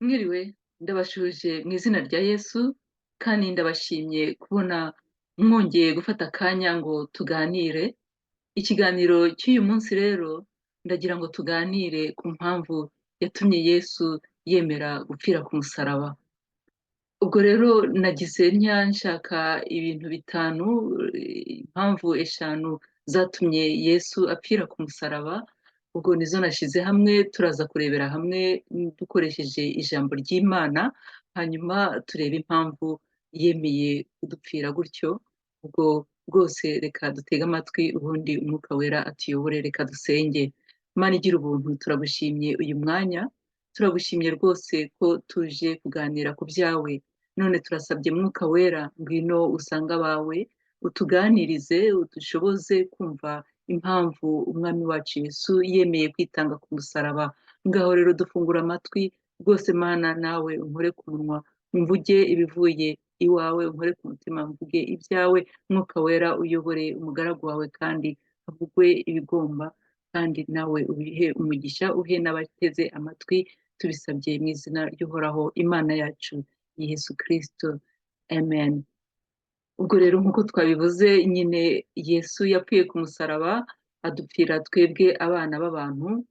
Mwiriwe, ndabasuhuje mu izina rya Yesu kandi ndabashimye kubona mwongeye gufata akanya ngo tuganire. Ikiganiro cy'uyu munsi rero ndagira ngo tuganire ku mpamvu yatumye Yesu yemera gupfira ku musaraba. Ubwo rero nagize ntya nshaka ibintu bitanu, impamvu eshanu zatumye Yesu apfira ku musaraba, ubwo nizo nashyize hamwe, turaza kurebera hamwe dukoresheje ijambo ry'Imana, hanyuma turebe impamvu yemeye kudupfira gutyo. Ubwo rwose reka dutege amatwi, ubundi Umwuka Wera atuyobore. Reka dusenge. Imana igira ubuntu, turagushimye uyu mwanya, turagushimye rwose ko tuje kuganira ku byawe. None turasabye Mwuka Wera, ngwino usange abawe, utuganirize, udushoboze kumva impamvu Umwami wacu Yesu yemeye kwitanga ku musaraba. Ngaho rero dufungura amatwi rwose Mana, nawe unkore ku munwa mvuge ibivuye iwawe, unkore ku mutima mvuge ibyawe. Mwuka Wera uyobore umugaragu wawe kandi havugwe ibigomba, kandi nawe ubihe umugisha, uhe n'abateze amatwi. Tubisabye mu izina ry'Uhoraho Imana yacu Yesu Kristo, amen. Ubwo rero nk'uko twabivuze nyine, Yesu yapfuye ku musaraba, adupfira twebwe abana b'abantu,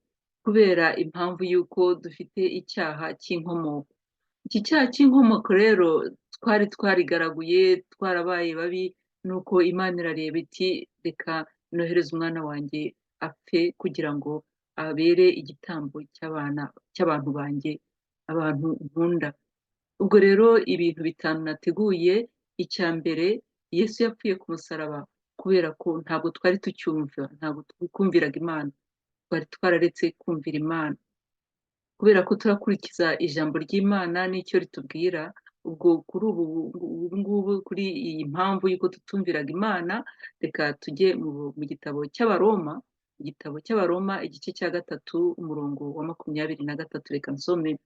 kubera impamvu y'uko dufite icyaha cy'inkomoko. Iki cyaha cy'inkomoko rero twari twarigaraguye, twarabaye babi, nuko Imana irareba iti: "Reka nohereze umwana wanjye apfe kugira ngo abere igitambo cy'abana, cy'abantu banjye, abantu nkunda." Ubwo rero ibintu bitanu nateguye: icya mbere, Yesu yapfuye ku musaraba kubera ko ntabwo twari tucyumva, ntabwo twumviraga Imana, twari twararetse kumvira Imana. Kubera ko turakurikiza ijambo ry'Imana n'icyo ritubwira, ubwo kuri ubu ngubu, kuri iyi mpamvu y'uko tutumviraga Imana, reka tujye mu gitabo cy'Abaroma, igitabo cy'Abaroma igice cya 3, umurongo wa 23. Reka nsome: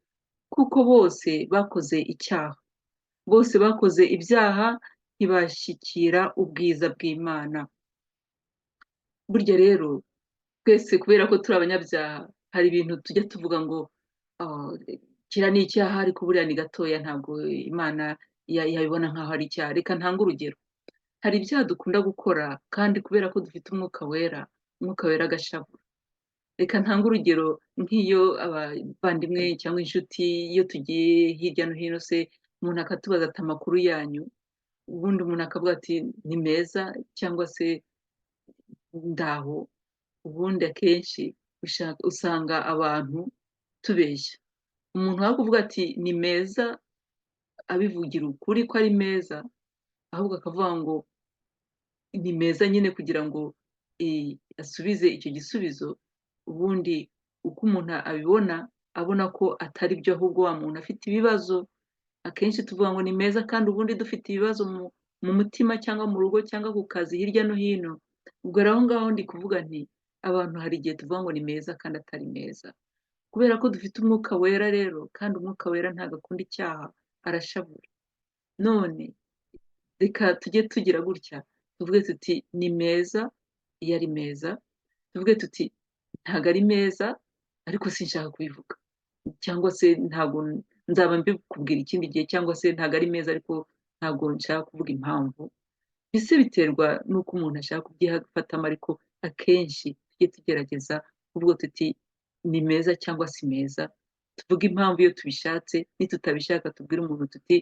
"Kuko bose bakoze icyaha, bose bakoze ibyaha, ntibashyikira ubwiza bw'Imana." Burya rero twese, kubera ko turi abanyabyaha, hari ibintu tujya tuvuga ngo: "Ah, kiriya ni icyaha, ariko buriya ni gatoya, ntabwo Imana yabibona nk'aho ari icyaha." Reka ntange urugero. Hari ibyaha dukunda gukora, kandi kubera ko dufite Umwuka Wera, Umwuka Wera agashavura. Reka ntange urugero: nk'iyo abavandimwe cyangwa inshuti, iyo tugiye hirya no hino se, umuntu akatubaza ati: "Amakuru yanyu?" Ubundi umuntu akavuga ati: "Ni meza" cyangwa se "Ndaho." Ubundi akenshi usanga abantu tubeshya. Umuntu aho kuvuga ati: "Ni meza", abivugira ukuri ko ari meza, ahubwo akavuga ngo ni meza nyine kugira ngo asubize icyo gisubizo. Ubundi uko umuntu abibona, abona ko atari byo, ahubwo wa muntu afite ibibazo. Akenshi tuvuga ngo ni meza kandi ubundi dufite ibibazo mu mutima cyangwa mu rugo cyangwa ku kazi hirya no hino. Ubwo rero aho ngaho ndi kuvuga nti: abantu hari igihe tuvuga ngo ni meza kandi atari meza. Kubera ko dufite Umwuka Wera rero, kandi Umwuka Wera ntabwo akunda icyaha, arashavura. None reka tujye tugira gutya, tuvuge tuti: "Ni meza" iyo ari meza, tuvuge tuti: "Ntabwo ari meza, ariko sinshaka kubivuga", cyangwa se "Ntabwo nzaba mbikubwira ikindi gihe", cyangwa se "Ntabwo ari meza, ariko ntabwo nshaka kuvuga impamvu." Mbese biterwa n'uko umuntu ashaka kubyifatamo, ariko akenshi tujye tugerageza kuvuga tuti: "Ni meza" cyangwa "Si meza", tuvuge impamvu iyo tubishatse. Nitutabishaka, tubwire umuntu tuti: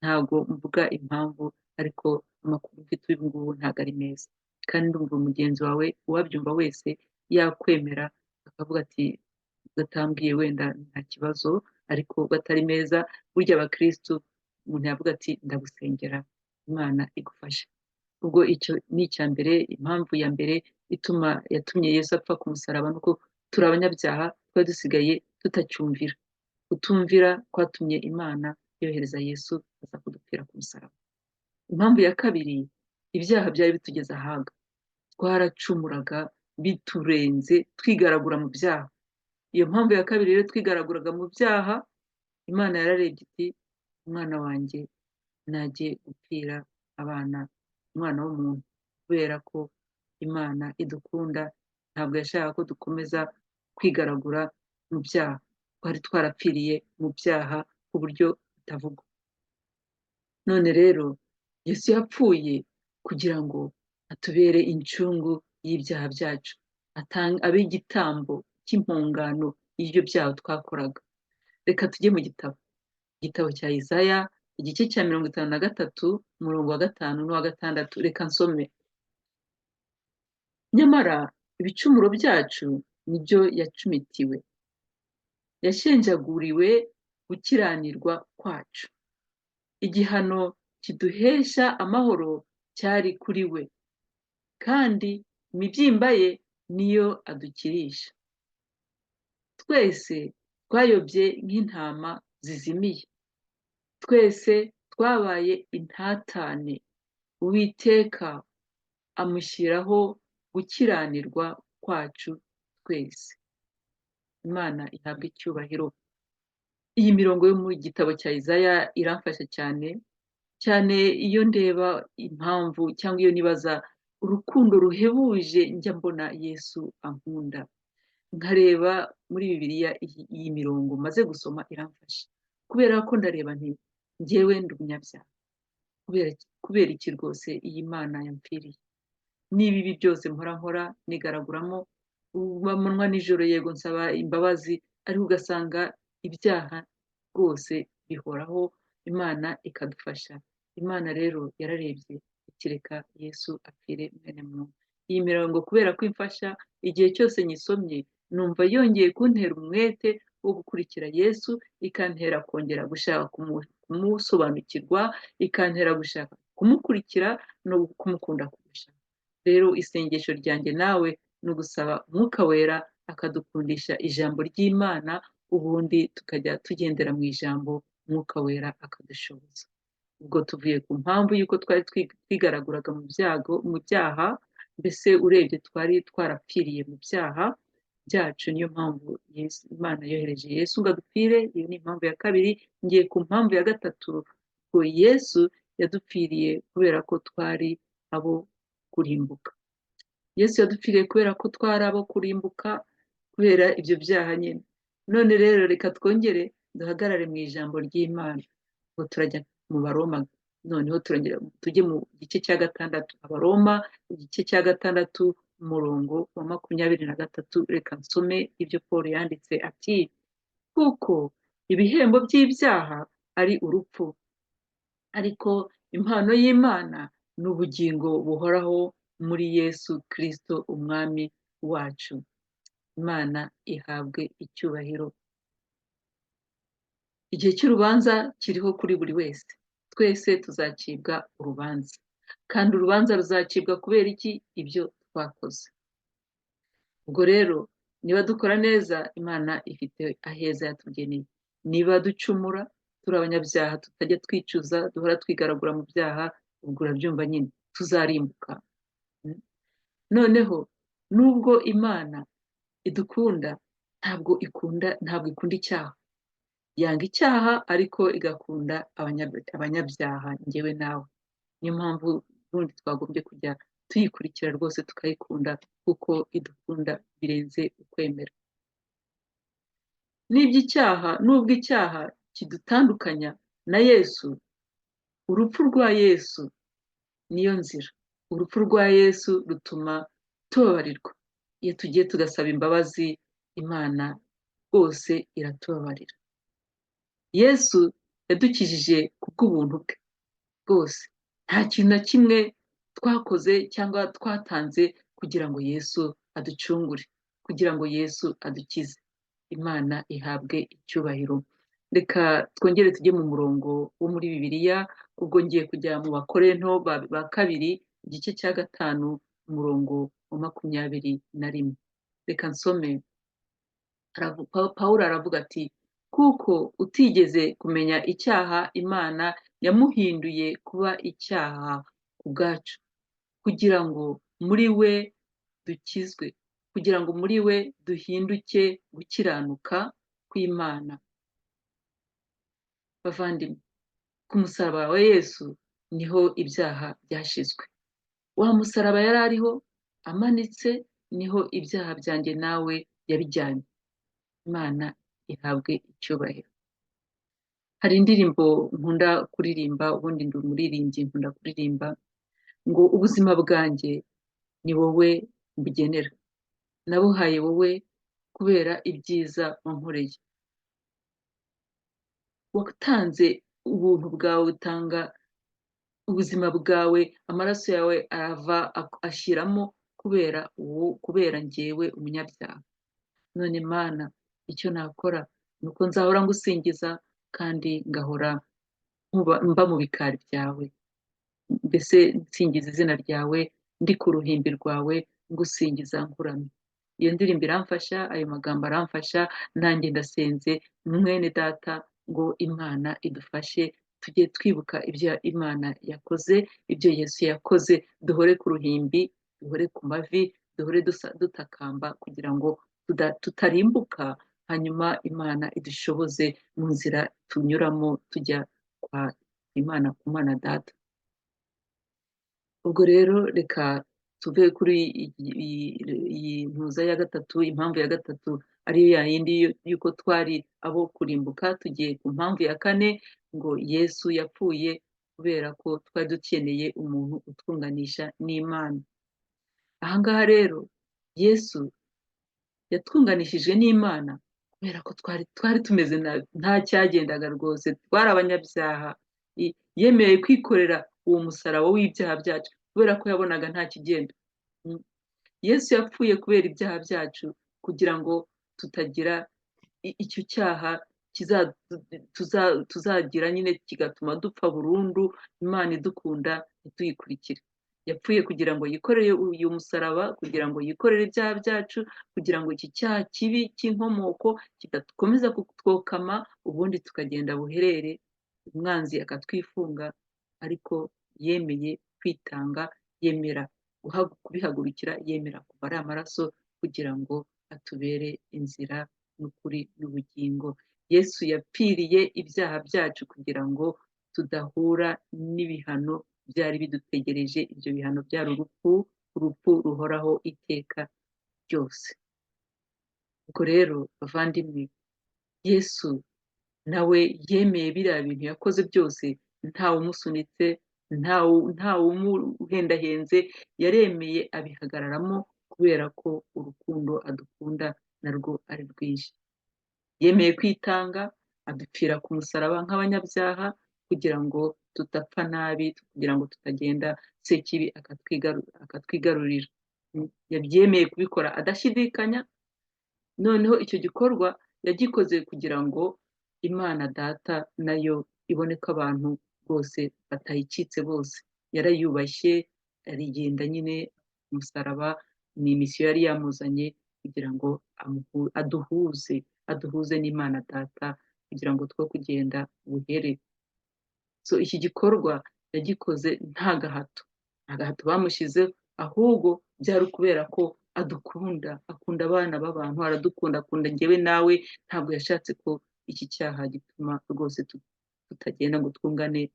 "Ntabwo mvuga impamvu, ariko amakuru mfite ubu ngubu ntabwo ari meza." Kandi ndumva mugenzi wawe uwabyumva wese yakwemera, akavuga ati: "Gatambwiye wenda nta kibazo, ariko batari meza." Burya abakirisitu, umuntu yavuga ati: "Ndagusengera, Imana igufashe." Ubwo icyo ni icya mbere. Impamvu ya mbere ituma yatumye Yesu apfa ku musaraba nuko turi abanyabyaha, twari dusigaye tutacyumvira. Kutumvira kwatumye Imana yohereza Yesu aza kudupfira ku musaraba. Impamvu ya kabiri: ibyaha byari bitugeze ahaga, twaracumuraga biturenze, twigaragura mu byaha. Iyo mpamvu ya kabiri rero, twigaraguraga mu byaha, Imana yararebye iti: "Umwana wanjye najye gupfira abana, umwana w'umuntu." Kubera ko Imana idukunda, ntabwo yashakaga ko dukomeza kwigaragura mu byaha. Twari twarapfiriye mu byaha ku buryo butavugwa. None rero Yesu yapfuye kugira ngo atubere incungu y'ibyaha byacu, abe igitambo cy'impongano y'ibyo byaha twakoraga. Reka tujye mu gitabo cya Yesaya, igice cya 53, umurongo wa 5 n'uwa 6. Reka nsome. Nyamara ibicumuro byacu nibyo yacumitiwe, yashenjaguriwe gukiranirwa kwacu. Igihano kiduhesha amahoro cyari kuri we, kandi imibyimba ye niyo adukirisha. Twese twayobye nk'intama zizimiye, twese twabaye intatane. Uwiteka amushyiraho gukiranirwa kwacu twese. Imana ihabwa icyubahiro. Iyi mirongo yo mu gitabo cya Yesaya iramfasha cyane cyane iyo ndeba impamvu, cyangwa iyo nibaza urukundo ruhebuje njya mbona Yesu ankunda. Nkareba muri Bibiliya, iyi mirongo maze gusoma iramfasha, kubera ko ndareba nti: "Njyewe ndi umunyabyaha, kubera iki rwose iyi Mana yampfiriye? N'ibibi byose mpora nkora, nigaraguramo amanywa nijoro, yego nsaba imbabazi, ariko ugasanga ibyaha rwose bihoraho." Imana ikadufasha. Imana rero yararebye ikireka Yesu apfire mwene muntu. Iyi mirongo, kubera ko imfasha, igihe cyose nyisomye numva yongeye kuntera umwete wo gukurikira Yesu, ikantera kongera gushaka kumusobanukirwa, ikantera gushaka kumukurikira no kumukunda kurusha. Rero isengesho ryanjye nawe ni ugusaba Umwuka Wera akadukundisha ijambo ry'Imana, ubundi tukajya tugendera mu ijambo, Umwuka Wera akadushoboza. Ubwo tuvuye ku mpamvu y'uko twari twigaraguraga mu byago, mu byaha, mbese urebye twari twarapfiriye mu byaha byacu. Niyo mpamvu Imana yohereje Yesu ngo adupfire. Iyo ni impamvu ya kabiri. Ngiye ku mpamvu ya gatatu, ngo Yesu yadupfiriye kubera ko twari abo kurimbuka. Yesu yadupfiriye kubera ko twari abo kurimbuka, kubera ibyo byaha nyine. None rero reka twongere duhagarare mu ijambo ry'Imana, ngo turajya mu Baroma. Noneho turongera tujye mu gice cya 6, Abaroma igice cya 6, umurongo wa 23. Reka nsome ibyo Paul yanditse, ati: "Kuko ibihembo by'ibyaha ari urupfu, ariko impano y'Imana ni ubugingo buhoraho muri Yesu Kirisito Umwami wacu." Imana ihabwe icyubahiro. Igihe cy'urubanza kiriho kuri buri wese. Twese tuzacibwa urubanza, kandi urubanza ruzacibwa kubera iki? Ibyo twakoze. Ubwo rero niba dukora neza, Imana ifite aheza yatugeneye. Niba ducumura, turi abanyabyaha, tutajya twicuza, duhora twigaragura mu byaha, ubwo urabyumva nyine, tuzarimbuka. Noneho nubwo Imana idukunda, ntabwo ikunda icyaha. Yanga icyaha, ariko igakunda abanyabyaha, njyewe nawe. Niyo mpamvu ubundi twagombye kujya tuyikurikira rwose, tukayikunda, kuko idukunda birenze ukwemera. N'iby'icyaha, nubwo icyaha kidutandukanya na Yesu, urupfu rwa Yesu niyo nzira. Urupfu rwa Yesu rutuma tubabarirwa. Iyo tugiye tugasaba imbabazi, Imana rwose iratubabarira. Yesu yadukijije kubw'ubuntu bwe rwose. Nta kintu na kimwe twakoze cyangwa twatanze kugira ngo Yesu aducungure, kugira ngo Yesu adukize. Imana ihabwe icyubahiro. Reka twongere tujye mu murongo wo muri Bibiliya. Ubwo ngiye kujya mu Bakorento ba kabiri, igice cya 5, umurongo wa 21. Reka nsome. Pawulo aravuga ati: "Kuko utigeze kumenya icyaha, Imana yamuhinduye kuba icyaha ku bwacu, kugira ngo muri we dukizwe, kugira ngo muri we duhinduke gukiranuka kw'Imana." Bavandimwe, ku musaraba wa Yesu niho ibyaha byashizwe. Wa musaraba yari ariho amanitse, niho ibyaha byanjye nawe yabijyanye. Imana ihabwe icyubahiro. Hari indirimbo nkunda kuririmba, ubundi ndi umuririmbyi, nkunda kuririmba ngo ubuzima bwanjye ni wowe mbugenera, nabuhaye wowe kubera ibyiza wankoreye. Watanze ubuntu bwawe, utanga ubuzima bwawe, amaraso yawe arava ashyiramo kubera uwo, kubera njyewe umunyabyaha. None Mana, icyo nakora ni uko nzahora ngusingiza kandi ngahora mba mu bikari byawe, mbese nsingiza izina ryawe, ndi ku ruhimbi rwawe ngusingiza nkuramya. Iyo ndirimbo iramfasha, ayo magambo aramfasha, nanjye ndasenze mwene data ngo Imana idufashe tujye twibuka ibyo Imana yakoze, ibyo Yesu yakoze, duhore ku ruhimbi, duhore ku mavi, duhore dutakamba kugira ngo tutarimbuka, hanyuma Imana idushoboze mu nzira tunyuramo tujya kwa Imana, ku Mana Data. Ubwo rero reka tuve kuri iyi ntuza ya gatatu, impamvu ya gatatu ariyo ya yindi y'uko twari abo kurimbuka. Tugiye ku mpamvu ya kane, ngo Yesu yapfuye kubera ko twari dukeneye umuntu utwunganisha n'Imana. Ahangaha rero Yesu yatwunganishije n'Imana kubera ko twari tumeze nabi, nta cyagendaga rwose, twari abanyabyaha. Yemeye kwikorera uwo musaraba w'ibyaha byacu kubera ko yabonaga nta kigenda. Yesu yapfuye kubera ibyaha byacu kugira ngo tutagira icyo cyaha tuzagira nyine kigatuma dupfa burundu, Imana idukunda ntituyikurikire. Yapfuye kugira ngo yikorere uyu musaraba, kugira ngo yikorere ibyaha byacu, kugira ngo iki cyaha kibi cy'inkomoko kidakomeza kutwokama, ubundi tukagenda buherere, umwanzi akatwifunga. Ariko yemeye kwitanga, yemera kubihagurukira, yemera kuva ari amaraso kugira ngo atubere inzira n'ukuri n'ubugingo. Yesu yapfiriye ibyaha byacu kugira ngo tudahura n'ibihano byari bidutegereje. Ibyo bihano byari urupfu, urupfu ruhoraho iteka ryose. Ubwo rero bavandimwe, Yesu nawe yemeye biriya bintu yakoze byose, ntawe umusunitse, ntawe umuhendahenze, yaremeye abihagararamo kubera ko urukundo adukunda narwo ari rwinshi. Yemeye kwitanga, adupfira ku musaraba nk'abanyabyaha kugira ngo tudapfa nabi, kugira ngo tutagenda Sekibi akatwigarurira. Yabyemeye kubikora adashidikanya. Noneho icyo gikorwa yagikoze kugira ngo Imana Data nayo ibone ko abantu bose batayicitse bose. Yarayubashye, arigenda nyine umusaraba ni misiyo yari yamuzanye kugira ngo aduhuze n'Imana Data kugira ngo two kugenda buhere. So iki gikorwa yagikoze nta gahato, nta gahato bamushyize, ahubwo byari ukubera ko adukunda, akunda abana b'abantu, aradukunda, akunda njyewe nawe. Ntabwo yashatse ko iki cyaha gituma rwose tutagenda ngo twungane,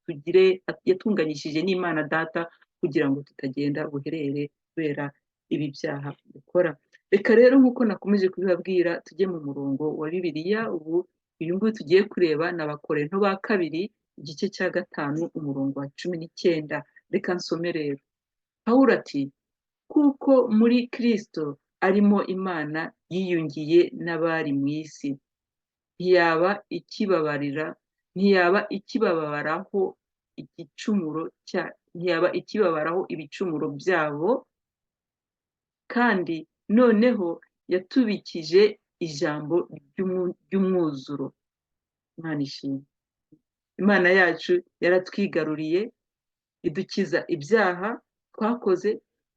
tugire, yatunganyishije n'Imana Data kugira ngo tutagenda buherere kubera ibi byaha dukora. Reka rero nk'uko nakomeje kubibabwira, tujye mu murongo wa Bibiliya. Ubu uyu nguyu tugiye kureba ni Abakorinto ba kabiri, igice cya 5, umurongo wa 19. Reka nsome rero. Pawulo ati: kuko muri Kristo arimo Imana yiyungiye n'abari mu isi, ntiyaba ikibabarira, ntiyaba ikibabaraho igicumuro cya, ntiyaba ikibabaraho ibicumuro byabo, kandi noneho yatubikije ijambo ry'umwuzuro. Imana ishimwe. Imana yacu yaratwigaruriye, idukiza ibyaha twakoze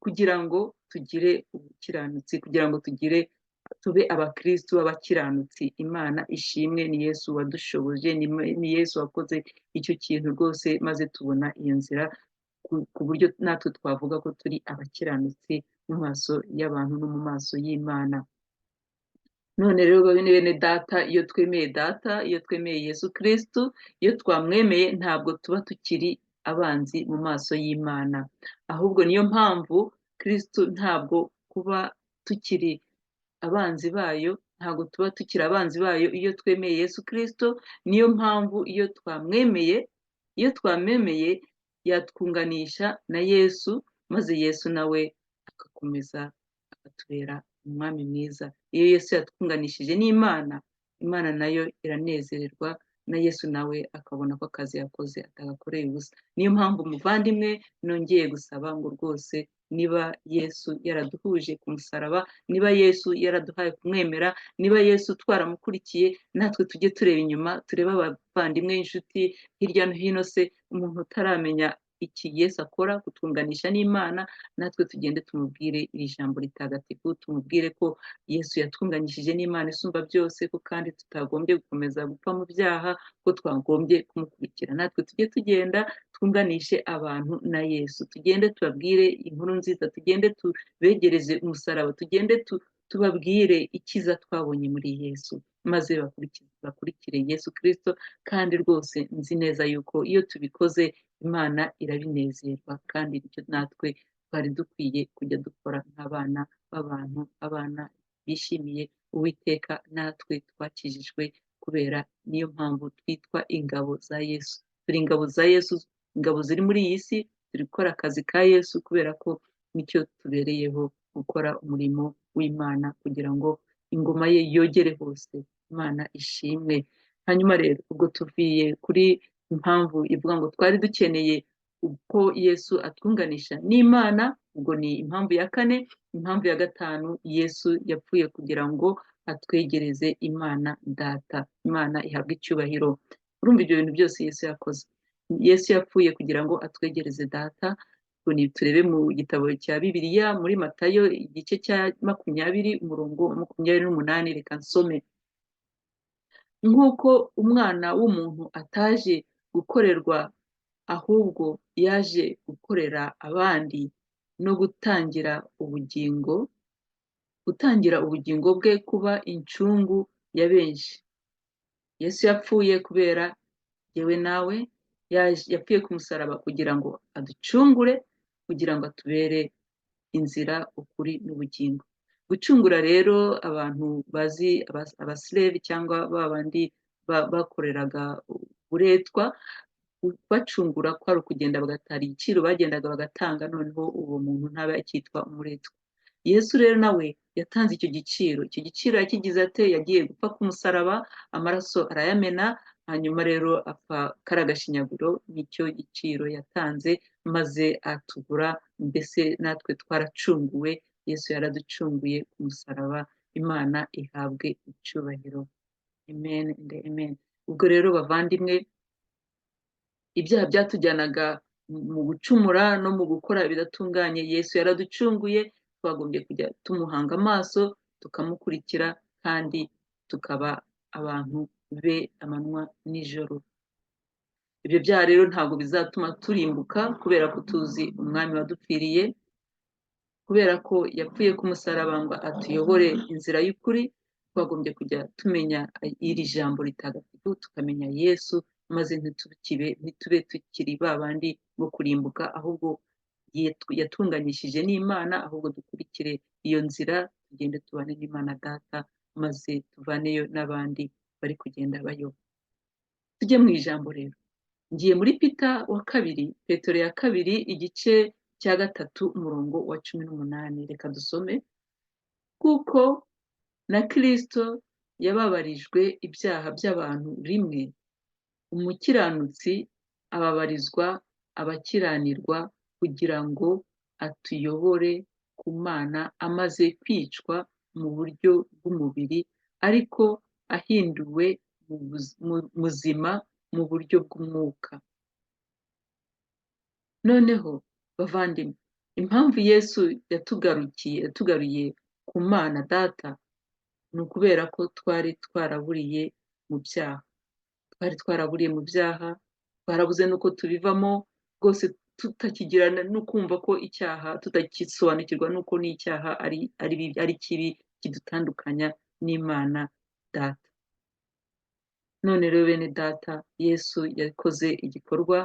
kugira ngo tugire ubukiranutsi, kugira ngo tube abakristu b'abakiranutsi. Imana ishimwe, ni Yesu wadushoboje, ni Yesu wakoze icyo kintu rwose, maze tubona iyo nzira ku buryo natwe twavuga ko turi abakiranutsi mu maso y'abantu no mu maso y'Imana. None rero bene data, iyo twemeye Data, iyo twemeye Yesu Kristu, iyo twamwemeye, ntabwo tuba tukiri abanzi mu maso y'Imana. Ahubwo niyo mpamvu Kristu ntabwo kuba tukiri abanzi bayo, ntabwo tuba tukiri abanzi bayo iyo twemeye Yesu Kristo. Niyo mpamvu iyo twamwemeye yatwunganisha na Yesu, maze Yesu nawe agakomeza akatubera umwami mwiza. Iyo Yesu yatwunganishije n'Imana, Imana nayo iranezererwa, na Yesu nawe akabona ko akazi yakoze atagakoreye ubusa. Niyo mpamvu, muvandimwe, nongeye gusaba ngo rwose niba Yesu yaraduhuje ku musaraba, niba Yesu yaraduhaye kumwemera, niba Yesu twaramukurikiye, natwe tujye tureba inyuma, turebe abavandimwe, inshuti hirya no hino, se umuntu utaramenya iki Yesu akora kutwunganisha n'Imana, natwe tugende tumubwire iri jambo ritagatifu, tumubwire ko Yesu yatwunganishije n'Imana isumba byose, ko kandi tutagombye gukomeza gupfa mu byaha, ko twagombye kumukurikira. Natwe tujye tugenda twunganishe abantu na Yesu, tugende tubabwire inkuru nziza, tugende tubegereze umusaraba, tugende tubabwire icyiza twabonye muri Yesu, maze bakurikire Yesu Kristo. Kandi rwose nzi neza yuko iyo tubikoze Imana irabinezerwa, kandi nicyo natwe twari dukwiye kujya dukora nk'abana b'abantu, abana bishimiye Uwiteka. Natwe twakijijwe kubera, niyo mpamvu twitwa ingabo za Yesu. Turi ingabo za Yesu, ingabo ziri muri iyi si, turi gukora akazi ka Yesu kubera ko nicyo tubereyeho, gukora umurimo w'Imana kugira ngo ingoma ye yogere hose. Imana ishimwe. Hanyuma rero ubwo tuviye kuri impamvu ivuga ngo twari dukeneye uko Yesu atwunganisha n'Imana, ubwo ni impamvu ya kane. Impamvu ya gatanu, Yesu yapfuye kugira ngo atwegereze Imana Data. Imana ihabwe icyubahiro. Urumva ibyo bintu byose Yesu yakoze. Yesu yapfuye kugira ngo atwegereze Data. Ubwo ni turebe mu gitabo cya Bibiliya, muri Matayo igice cya 20, umurongo wa 28. Reka nsome. Nk'uko Umwana w'umuntu ataje gukorerwa, ahubwo yaje gukorera abandi no gutangira ubugingo bwe kuba incungu ya benshi. Yesu yapfuye kubera jyewe nawe, yapfuye ku musaraba kugira ngo aducungure, kugira ngo atubere inzira, ukuri n'ubugingo. Gucungura rero, abantu bazi abaslave cyangwa ba bandi bakoreraga uburetwa, bacungura kwari ukugenda bagatara igiciro, bagendaga bagatanga, noneho uwo muntu ntabe akitwa umuretwa. Yesu rero nawe yatanze icyo giciro. Icyo giciro yakigize ate? Yagiye gupfa ku musaraba, amaraso arayamena, hanyuma rero apfa kari agashinyaguro. Nicyo giciro yatanze maze atugura, mbese natwe twaracunguwe. Yesu yaraducunguye ku musaraba. Imana ihabwe icyubahiro. Amen and amen. Ubwo rero bavandimwe, ibyaha byatujyanaga mu gucumura no mu gukora ibidatunganye, Yesu yaraducunguye. Twagombye kujya tumuhanga amaso, tukamukurikira, kandi tukaba abantu be amanywa n'ijoro. Ibyo byaha rero ntabwo bizatuma turimbuka, kubera ko tuzi umwami wadupfiriye, kubera ko yapfuye ku musaraba ngo atuyobore inzira y'ukuri. Twagombye kujya tumenya iri jambo ritagatifu, tukamenya Yesu, maze ntitube tukiri ba bandi bo kurimbuka, ahubwo yatunganyishije n'Imana, ahubwo dukurikire iyo nzira, tugende tubane n'Imana Data, maze tuvaneyo n'abandi bari kugenda bayoba. Tujye mu ijambo rero. Ngiye muri Pita wa kabiri, Petero ya kabiri, igice cya 3, umurongo wa 18. Reka dusome. Kuko na Kristo yababarijwe ibyaha by'abantu rimwe, umukiranutsi ababarizwa abakiranirwa, kugira ngo atuyobore ku Mana, amaze kwicwa mu buryo bw'umubiri, ariko ahinduwe muzima mu buryo bw'umwuka. Noneho bavandimwe, impamvu Yesu yatugarukiye, yatugaruye ku Mana Data, ni ukubera ko twari twaraburiye mu byaha. Twari twaraburiye mu byaha, twarabuze n'uko tubivamo rwose, tutakigira no kumva ko icyaha, tutagisobanukirwa n'uko n'icyaha ari kibi, kidutandukanya n'Imana Data. None rero bene Data, Yesu yakoze igikorwa.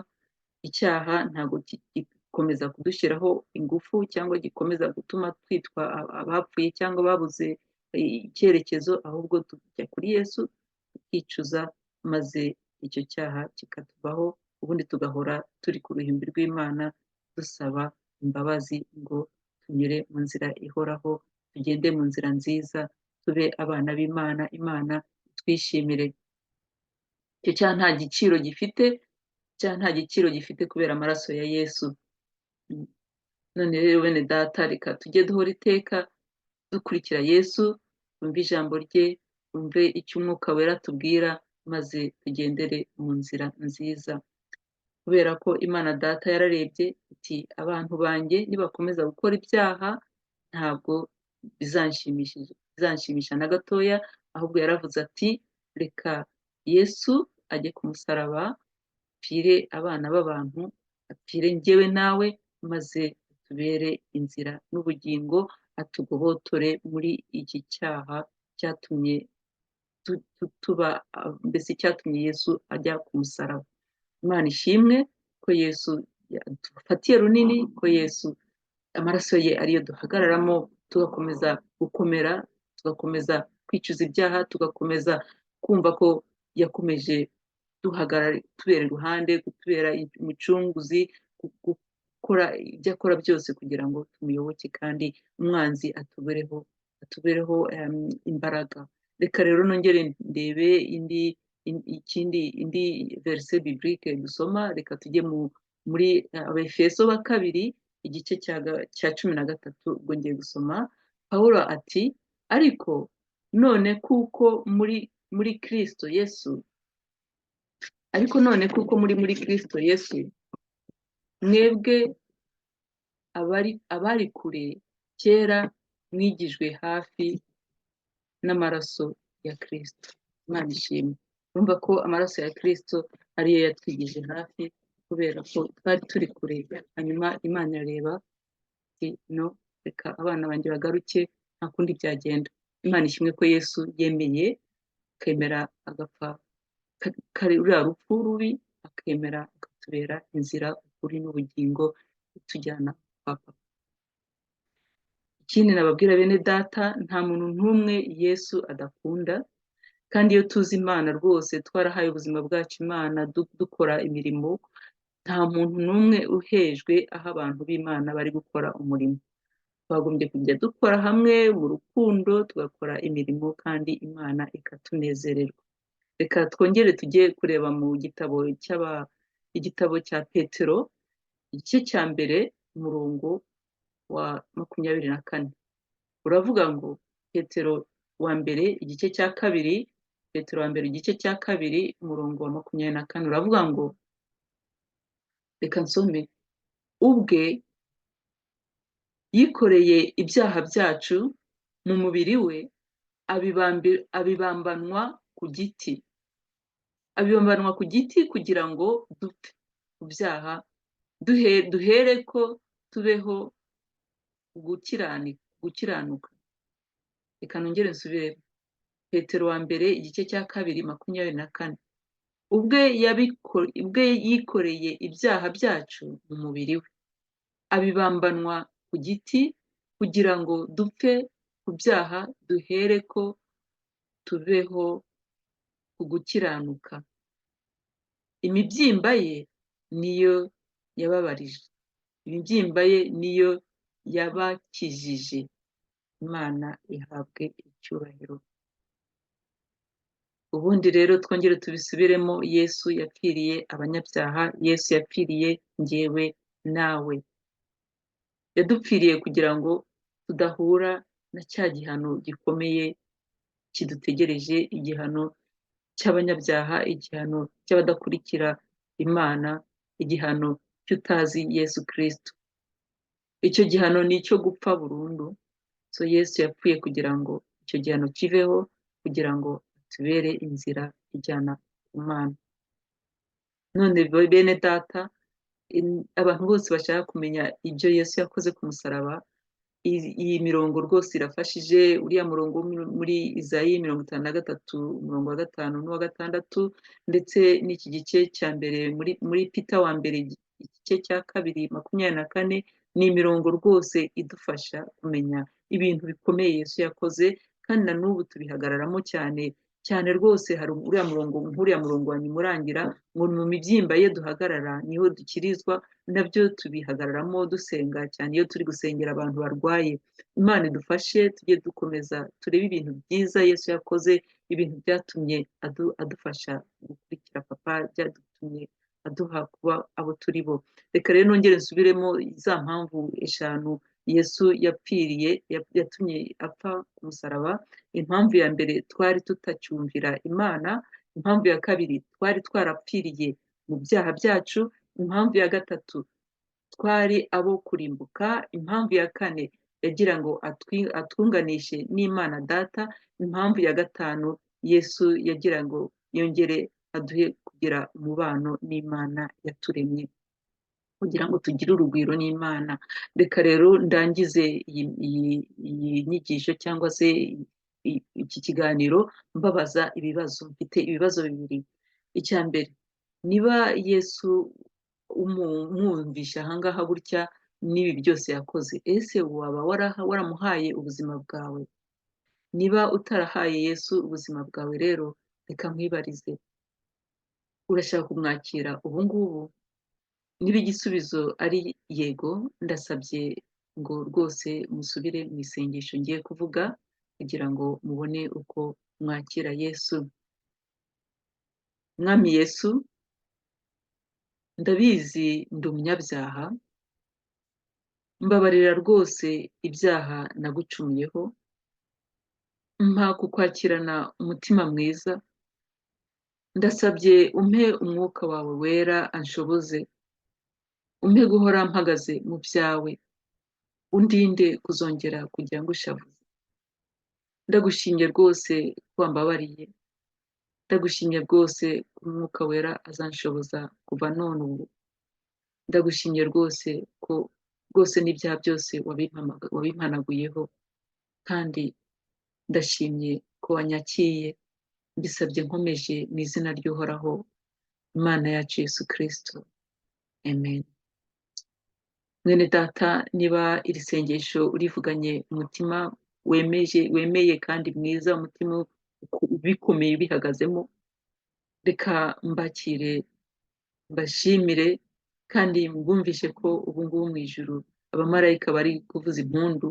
Icyaha ntabwo gikomeza kudushyiraho ingufu cyangwa gikomeza gutuma twitwa abapfuye cyangwa babuze. icyerekezo, ahubwo tujya kuri Yesu tukicuza, maze icyo cyaha kikatuvaho, ubundi tugahora turi ku ruhimbi rw'Imana dusaba imbabazi ngo tunyure mu nzira ihoraho, tugende mu nzira nziza, tube abana b'Imana, Imana twishimire. Icyo cyaha nta giciro gifite, icyaha nta giciro gifite kubera amaraso ya Yesu. None rero bene data, reka tujye duhora iteka dukurikira Yesu, twumve ijambo rye, twumve icyo Umwuka Wera atubwira, maze tugendere mu nzira nziza. Kubera ko Imana Data yararebye iti: "Abantu banjye nibakomeza gukora ibyaha, ntabwo bizanshimisha na gatoya." Ahubwo yaravuze ati: "Reka Yesu ajye ku musaraba, apfire abana b'abantu, apfire njyewe nawe, maze atubere inzira n'ubugingo, atugobotore muri iki cyaha cyatumye tuba, mbese cyatumye Yesu ajya ku musaraba." Imana ishimwe ko Yesu yadufatiye runini, ko Yesu amaraso ye ariyo duhagararamo, tugakomeza gukomera, tugakomeza kwicuza ibyaha, tugakomeza kumva ko yakomeje duhagarara, tubera iruhande, kutubera umucunguzi, gukora ibyo akora byose kugira ngo tumuyoboke, kandi umwanzi atubereho imbaraga. Reka rero nongere ndebe indi ikindi indi verset biblique dusoma. Reka tujye muri Abefeso ba kabiri, igice cya 13. Ubwo ngiye gusoma. Pawulo ati: "Ariko none kuko muri Kristo Yesu, ariko none kuko muri Kristo Yesu, mwebwe abari kure kera mwigijwe hafi n'amaraso ya Kristo." Imana ishimwe. Urumva ko amaraso ya Kristo ariyo yatwigije hafi, kubera ko twari turi kure. Hanyuma Imana irareba iti: "No, reka abana banjye bagaruke, nta kundi byagenda." Imana ishimwe ko Yesu yemeye, akemera agapfa ruriya rupfu rubi, akemera akatubera inzira, ukuri n'ubugingo itujyana kwa Papa. Ikindi nababwira bene data, nta muntu n'umwe Yesu adakunda. Kandi iyo tuzi Imana rwose, twarahaye ubuzima bwacu Imana, dukora imirimo, nta muntu n'umwe uhejwe aho abantu b'Imana bari gukora umurimo. Twagombye kujya dukora hamwe mu rukundo, tugakora imirimo, kandi Imana ikatunezererwa. Reka twongere tujye kureba mu gitabo cy'aba igitabo cya Petero, igice cya mbere, umurongo wa 24. Uravuga ngo, Petero wa mbere igice cya kabiri, Petero wa mbere igice cya kabiri, umurongo wa 24, uravuga ngo, reka nsome: "Ubwe yikoreye ibyaha byacu mu mubiri we, abibambanwa ku giti, abibambanwa ku giti, kugira ngo dupfe ku byaha, duhere ko tubeho gukiranuka." Reka nongere nsubiremo. Petero wa mbere igice cya kabiri, 24: "Ubwe yikoreye ibyaha byacu mu mubiri we, abibambanwa ku giti, kugira ngo dupfe ku byaha, duhere ko tubeho ku gukiranuka. Imibyimba ye niyo yababarije, imibyimba ye niyo yabakijije." Imana ihabwe icyubahiro. Ubundi rero twongere tubisubiremo: Yesu yapfiriye abanyabyaha, Yesu yapfiriye njyewe nawe. Yadupfiriye kugira ngo tudahura na cya gihano gikomeye kidutegereje, igihano cy'abanyabyaha, igihano cy'abadakurikira Imana, igihano cy'utazi Yesu Kristo. Icyo gihano ni icyo gupfa burundu. So Yesu yapfuye kugira ngo icyo gihano kiveho, kugira ngo atubere inzira ijyana ku Mana. None bene data, abantu bose bashaka kumenya ibyo Yesu yakoze ku musaraba, iyi mirongo rwose irafashije. Uriya murongo wo muri Izayi 53, umurongo wa 5 n'uwa 6, ndetse n'iki gice cya mbere muri Pita wa mbere, igice cya kabiri, 24, ni imirongo rwose idufasha kumenya ibintu bikomeye Yesu yakoze. Kandi na n'ubu tubihagararamo cyane cyane rwose. Hari uriya murongo, nk'uriya murongo wa nyuma urangira ngo mu mibyimba ye duhagarara niho dukirizwa, nabyo tubihagararamo dusenga cyane iyo turi gusengera abantu barwaye. Imana idufashe tujye dukomeza turebe ibintu byiza Yesu yakoze, ibintu byatumye adufasha gukurikira Papa, byatumye aduha kuba abo turi bo. Reka rero nongere nsubiremo za mpamvu 5 Yesu yapfiriye, yatumye apfa ku musaraba. Impamvu ya mbere, twari tutacyumvira Imana. Impamvu ya kabiri, twari twarapfiriye mu byaha byacu. Impamvu ya gatatu, twari abo kurimbuka. Impamvu ya kane, yagira ngo atwunganishe n'Imana Data. Impamvu ya gatanu, Yesu yagira ngo yongere aduhe kugira umubano n'Imana yaturemye, kugira ngo tugire urugwiro n'Imana. Reka rero ndangize iyi nyigisho cyangwa se iki kiganiro mbabaza ibibazo. Mfite ibibazo bibiri. Icya mbere, niba Yesu umwumvisha ahangaha gutya n'ibi byose yakoze, ese waba waramuhaye ubuzima bwawe? Niba utarahaye Yesu ubuzima bwawe rero, reka nkwibarize: urashaka kumwakira ubu ngubu? Niba igisubizo ari yego, ndasabye ngo rwose musubire mu isengesho ngiye kuvuga kugira ngo mubone uko mwakira Yesu. Mwami Yesu, ndabizi ndi umunyabyaha, mbabarira rwose ibyaha nagucumuyeho, mpa kukwakirana umutima mwiza, ndasabye umpe umwuka wawe wera anshoboze, umpe guhora mpagaze mu byawe, undinde kuzongera kujya ngushavuza. Ndagushimye rwose ko wambabariye, ndagushimye rwose ko umwuka wera azanshoboza kuva none ubu, ndagushimye rwose ko rwose n'ibyaha byose wabimpanaguyeho, kandi ndashimye ko wanyakiye. Mbisabye nkomeje mu izina ry'Uhoraho Imana yacu Yesu Kristo, amen. Mwene data, niba iri sengesho urivuganye umutima wemeje, wemeye kandi mwiza, umutima ubikomeye ubihagazemo, reka mbakire, mbashimire kandi mbumvishe ko ubu ngubu mu ijuru abamarayika bari kuvuza impundu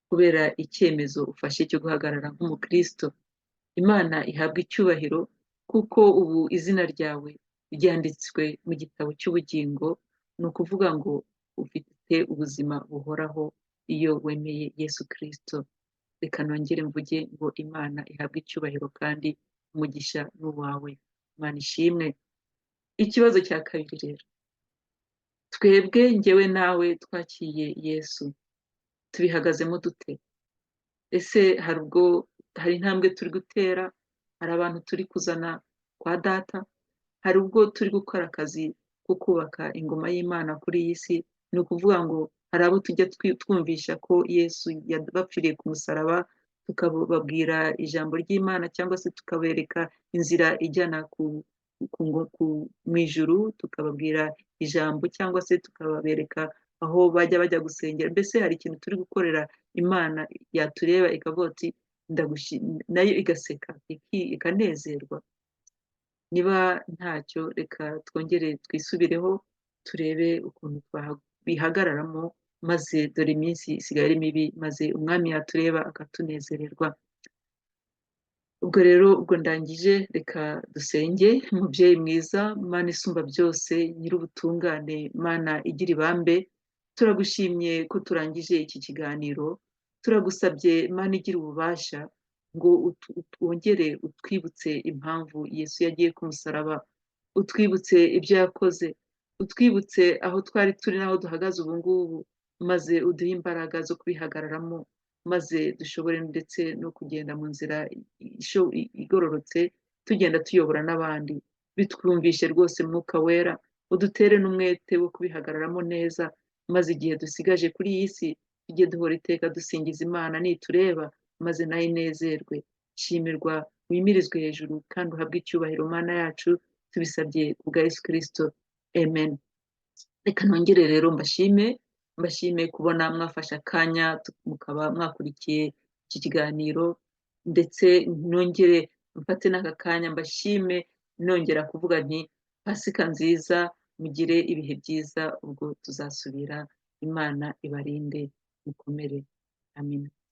kubera icyemezo ufashe cyo guhagarara nk'umukristo. Imana ihabwa icyubahiro kuko ubu izina ryawe ryanditswe mu gitabo cy'ubugingo, ni ukuvuga ngo ufite ubuzima buhoraho iyo wemeye Yesu Kristo. Reka nongere mvuge ngo Imana ihabwe icyubahiro kandi umugisha ni uwawe. Imana ishimwe. Ikibazo cya kabiri rero, twebwe njyewe nawe twakiye Yesu, tubihagazemo dute? Ese hari ubwo hari intambwe turi gutera? Hari abantu turi kuzana kwa Data? Hari ubwo turi gukora akazi ko kubaka ingoma y'Imana kuri iyi si? Ni ukuvuga ngo hari abo tujya twumvisha ko Yesu yabapfiriye ku musaraba, tukababwira ijambo ry'Imana cyangwa se tukabereka inzira ijyana mu ijuru, tukababwira ijambo cyangwa se tukababereka aho bajya gusengera. Mbese hari ikintu turi gukorera Imana yatureba ikavuga ati nayo igaseka ikanezerwa? Niba ntacyo, reka twongere twisubireho turebe ukuntu bihagararamo, maze dore iminsi isigaye ari mibi, maze Umwami yatureba akatunezererwa. Ubwo rero ubwo ndangije, reka dusenge. Mubyeyi mwiza, Mana isumba byose, nyir'ubutungane, Mana igira ibambe, turagushimye ko turangije iki kiganiro. Turagusabye Mana igira ububasha ngo wongere utwibutse impamvu Yesu yagiye ku musaraba, utwibutse ibyo yakoze, utwibutse aho twari turi n'aho duhagaze ubu ngubu, maze uduhe imbaraga zo kubihagararamo, maze dushobore ndetse no kugenda mu nzira igororotse, tugenda tuyobora n'abandi. Bitwumvishe rwose Mwuka Wera, udutere n'umwete wo kubihagararamo neza, maze igihe dusigaje kuri iyi si tujye duhora iteka dusingiza Imana nitureba, maze nayo inezerwe. Shimirwa, wimirizwe hejuru kandi uhabwe icyubahiro Mana yacu, tubisabye ku bwa Yesu Kristo, amen. Reka nongere rero mbashime kubona mwafashe akanya mukaba mwakurikiye iki kiganiro. Ndetse nongere mfate n'aka kanya mbashime, nongera kuvuga nti Pasika nziza, mugire ibihe byiza, ubwo tuzasubira. Imana ibarinde, mukomere. Amina.